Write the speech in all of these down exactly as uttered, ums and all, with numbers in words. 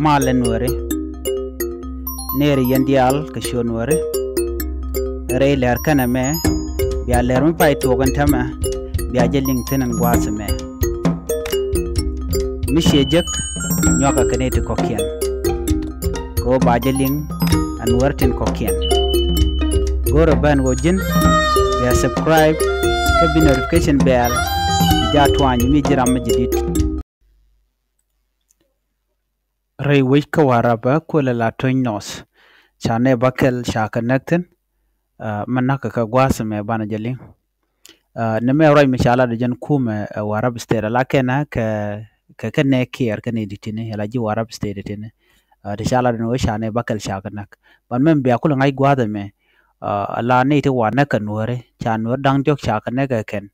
Malɛ Nuääri, neeri yɛn diaal kɛ ciöt Nuääri. Rɛy lɛr kɛnɛ mɛ, bia lɛr mi pay tuɔɔk ɛn täämɛ, bia jɛ liŋ thi̱n ɛn gua̱a̱th ɛmɛ. Mi ciɛ jek, nyuakɛ kɛ nɛy ti kɔ̱kiɛn. Kɛ ɣöö ba jɛ liŋ ɛ Nuäär tin kɔ̱kiɛn. Go̱rɛ ben ɣöö ji̱n bia subscribe kä bi notification bell bi jaa tuany mi ji̱ ram mi jɛ di̱t. Rɛy wec kä Warrap ɛ kuël ɛ la Tony North, ca nɛy bäkɛl ca kɛ näk thi̱n. Mɛ näk kɛ gua̱a̱th ɛmɛ banɛ jɛ liŋ. Nɛmɛ ruac mi ca lat ɛ jɛn kumɛ ɛ Warrap State ala kɛnɛ kɛ kɛ kɛ nɛy Kiir kɛ nɛy di̱t ti̱ni ala ji̱ Warrap State ti̱ni. Ti ca lat ɛ ni wec ca nɛy bäkɛl ca kɛ näk. Ban mɛm bia kulɛ ŋa̱c gua̱a̱th ɛmɛ ala nɛy ti wa näk kɛ Nuääri, ca Nuäär da̱ŋ diɔ̱k ca kɛ näk ɛ kɛn.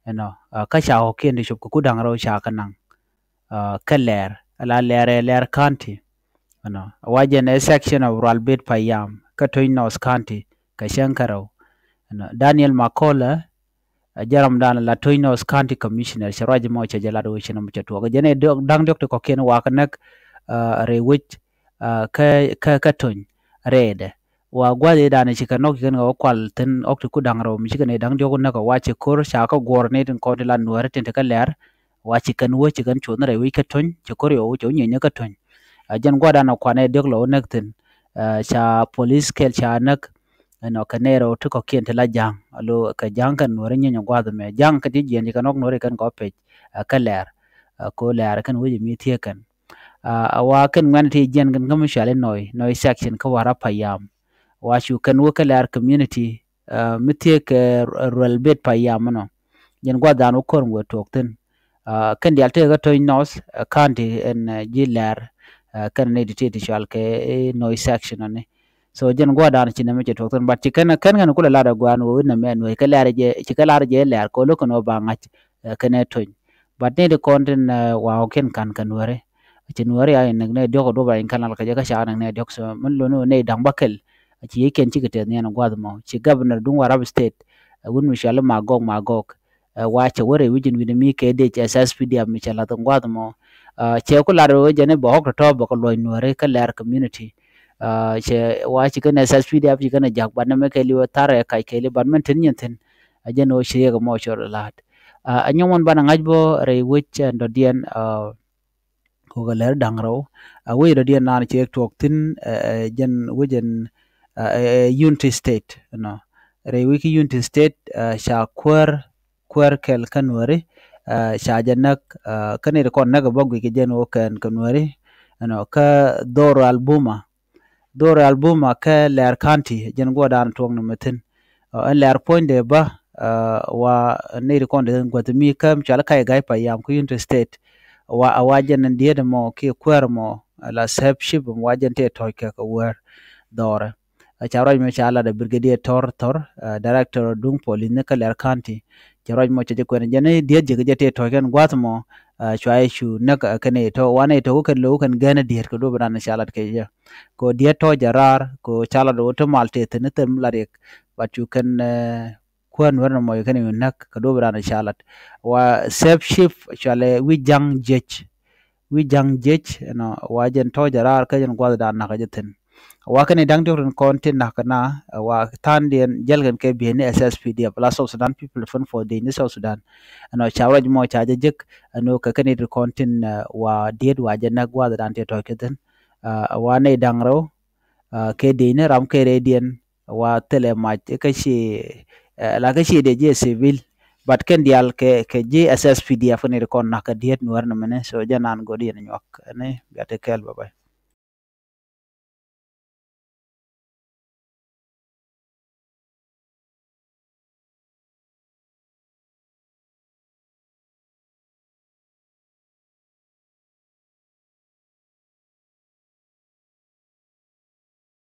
Ɛnɔ kä ca ɣɔ̱kiɛn ti cop kɛ ku da̱ŋ rɛw ca kɛ naŋ. Kä Lɛr ala Lɛr ɛ Lɛr County. Ɛnɔ wa jɛn ɛ section of Rualbit Payam kä Tony North County kɛ cäŋ kärɛw. Ɛnɔ Daniel Makola ɛ jɛ ramdan la Tony North County Commissioner cɛ ruac mɔ cɛ jɛ lat wec cɛ nɔmɔ cɛ tuɔɔk jɛn ɛ da̱ŋ diɔ̱k ti kɔ̱kiɛn wa kɛ näk rɛy wec kä kä Tony rɛɛdɛ. Wa gua̱th i̱ da̱a̱n ci kɛn ɣɔ̱k ci kɛn ɣɔ̱k kual thi̱n ɣɔ̱k ti ku da̱ŋ rɛw mi ci kɛn i̱ da̱ŋ diɔ̱k näk kä wa ci ko̱r ca kä guɔ̱ɔ̱r ni tin kɔn ti la Nuääri tin ti kä Lɛr. Wa ci kɛn wä ci kɛn cuɔth ni rɛy wec kä Tony ci ko̱r yɛ wä ci wä nyieny kä Tony. Ɛ jɛn gua̱dan ɛ kuan ɛ diɔ̱k lɔ wä näk thi̱n. Ca police kɛl ca näk. Ɛnɔ kɛ nɛy rɛw ti kɔ̱kiɛn ti la ja̱a̱ŋ alo kɛ ja̱a̱ŋ kɛn Nuääri nyieny gua̱th ɛmɛ ja̱a̱ŋ kɛ ti jiɛn ci kɛn ɣɔ̱k Nuääri kɛn kɔ pec kä Lɛr. Ko Lɛr kɛn wec mi thiee kɛn. A wa kɛn ŋuɛn ti jiɛn kɛn kä mi cuali Nɔy, Nɔy section kä Warrap Payam. Wa cu kɛn wä kä Lɛr community mi thiee kɛ Rualbit Payam ɛnɔ. Jɛn gua̱th dan wä ko̱r wä tuɔɔk thi̱n. Kɛn diaal tëë kä Tony North County ɛn ji̱ Lɛr kɛn ni ti ti cual kɛ Nɔy section ɛni. So jɛn gua̱th dan ci nɛmɛ cɛ tuɔɔk thi̱n but ci kɛn kɛn kɛn kulɛ lar ɛ gua̱a̱n wä wi̱n nɛmɛ ɛn wä ci kɛ lar jɛ ci kɛ lar jɛ Lɛr kɛ wä lo̱k kɛn wä ba ŋa̱c kɛn ɛ Tony. But ni ti kɔn tin wa ɣɔ̱kiɛn ka̱n kɛ Nuääri. Ci Nuääri a in nɛk nɛy diɔ̱k ɛ duɔ̱p a in ka̱n lal kɛ jɛ kä ca nɛk nɛy diɔ̱k so min loni wä nɛy da̱ŋ bäkɛl. Ci yiëëkiɛn cikɛ tɛth ni ɛn gua̱th mɔ ci governor duŋ Warrap State. Wun mi cuali Magog Magog. Wa cɛ wä rɛy wi̱c in wi̱ni mi kɛ dec ɛ S S P D F mi cɛ la̱th in gua̱th mɔ. Cɛ ku lar wä jɛn i̱ bɛ ɣɔ̱k tɔ̱tɔ̱ bɛ kɛ luɔ̱c Nuääri kä Lɛr community. Cɛ wa ci kɛn S S P D F ci kɛn ɛ ja̱k ban nɛmɛ kɛ li̱w ɛ thar ɛ kac kɛ li̱w ban mɛn thi̱n nyin thi̱n. A jɛn ɣöö ci riɛk ɛmɔ cɔl ɛ la̱t. A nyɔmɔn banɛ ŋa̱c bä rɛy wec ɛn dɔ̱diɛn. Kukɛ lɛr da̱ŋ rɛw a wec dɔ̱diɛn naan ci riɛk tuɔɔk thi̱n. Jɛn wec ɛn Unity State ɛnɔ rɛy wec kä Unity State. Ca kuäär kuäär kɛl kä Nuääri. Ca jɛ näk kä ni ti kɔn näk ɛ bä guic kɛ jɛn wä kɛn kɛ Nuääri. Ɛnɔ kä Dhor Albuma Dhor Albuma kä Lɛr County jɛn guɔdan tuɔŋ ni mi thi̱n. Ɛn Lɛr puɔ̱nydɛ bä wa nɛy ti kɔn ti gua̱th mi kä mi cual i̱ Ka̱c Ga̱c Payam kä Unity State. Wa a wa jɛn ɛn diet mɔ kiɛ kuäär mɔ la sɛp cip wa jɛn tëë tɔ̱c kɛ kɛ wäär dhɔrɛ. Ca ruac mi ca lat ɛ Brigadier Thor Thor, director duŋ police ni kä Lɛr County. Ca ruac mɔ ca jɛ kuɛn jɛn i̱ diet jɛ kɛ jɛ tëë tɔ̱c kɛn gua̱th mɔ. Cua i̱ cu näk kɛn i̱ tɔ̱ wa nɛy tɔ̱ wä kɛn lo̱w kɛn gɛn i̱ diet kɛ duɔ̱p inan ca lat kɛ jɛ. Kɛ ɣöö diet tɔ̱ jɛ raar kɛ ɣöö ca lat ɣöö te mal tëë thi̱n i̱ thil mi lat riɛk. But cu kɛn kuäär Nuäär nɔmɔ kɛn i̱ näk kɛ duɔ̱p inan ca lat. Wa sɛp cip cualɛ wi̱c ja̱ŋ jiec. Wi̱c ja̱ŋ jiec ɛnɔ wa jɛn tɔ̱ jɛ raar kä jɛn gua̱thdan nakä jɛ thi̱n. Wa kɛn i̱ da̱ŋ diɔ̱k tin kɔn tin nakä na wa tha̱a̱ŋdiɛn jälkɛn kɛ bi̱i̱ni ɛ S S P D F la South Sudan People Defense Force di̱i̱ni South Sudan. Ɛnɔ ca ruac mɔ ca jɛ jek ɛnɔ kɛ kɛn i̱ tin kɔn tin wa diet wa jɛ näk gua̱thdan tëë tɔ̱ kɛ thi̱n. Wa nɛy da̱ŋ rɛw kɛ di̱i̱ni ram kɛ rɛydiɛn wa thilɛ mac kä ci la kä ci dee ji̱ civil. But kɛn diaal kɛ kɛ ji̱ S S P D F kɛn i̱ tin kɔn nakä diet Nuäär ni mini so jɛ naan go̱diɛn nyuak ɛni bia ti kɛɛl bye bye.